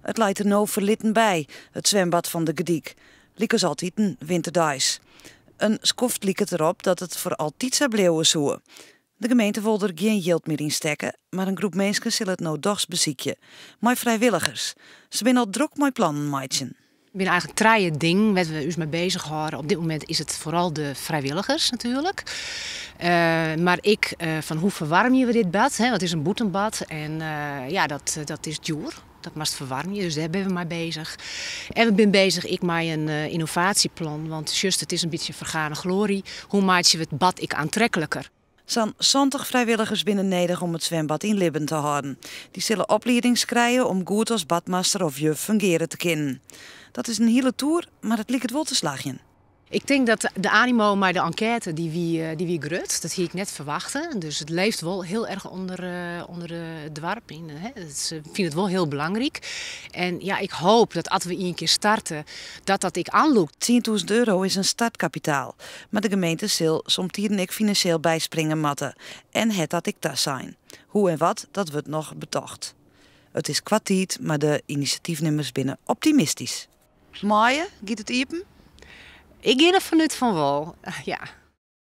It leit der no ferlitten by, it swimbad fan De Gerdyk. Lykas altiten winterdeis. In skoft like it derop dat it foar altyd sa bliuwe soe. De gemeente wol der gjin jild mear yn stekke, mar in groep minsken sil it no dochs besykje. Mei frijwilligers. Se binne al drok mei plannen meitsjen. Der binne eigentlik trije dingen wêr't we ús mei bezich hâlde. Op dit momint is it foaral de frijwilligers natuerlik. Mar ek fan hoe ferwaarmje we dit bad, hè, want it is in bûtenbad en ja, dat is djoer. Dat moatst ferwaarmje, dus dêr binne we mei bezich. En we binne bezich ek mei in ynnovaasjeplan, want sjochst, it is in bytsje fergane glory. Hoe meitsje we it bad ek aantrekliker? Sa'n 70 frijwilligers binne nedich om it swimbad yn libben te hâlden. Dy sille opliedings krije om goed as badmaster of juf fungearje te kinnen. Dat is in hiele toer, mar it liket wol te slagjen. Ik tink dat de animo mei de enkête dy wie, dy wie grut. Dat hie ik net ferwachte. Dus it leeft wol hiel erch ûnder, ûnder it doarp. Yn, se fine it wol hiel belangryk. En ja, ik hoop dat as we ien kear starte, dat dat ek oanlûkt. 10.000 euro is in startkapitaal, mar de gemeente sil somtiden ek finansjeel byspringe moatte en hat dat ek tasein. Hoe en wat, dat wurdt noch betocht. It is koart tiid, mar de inisjatyfnimmers binne optimistysk. Maaie, giet it iepen? Ik gean der fanút fan wol, ja.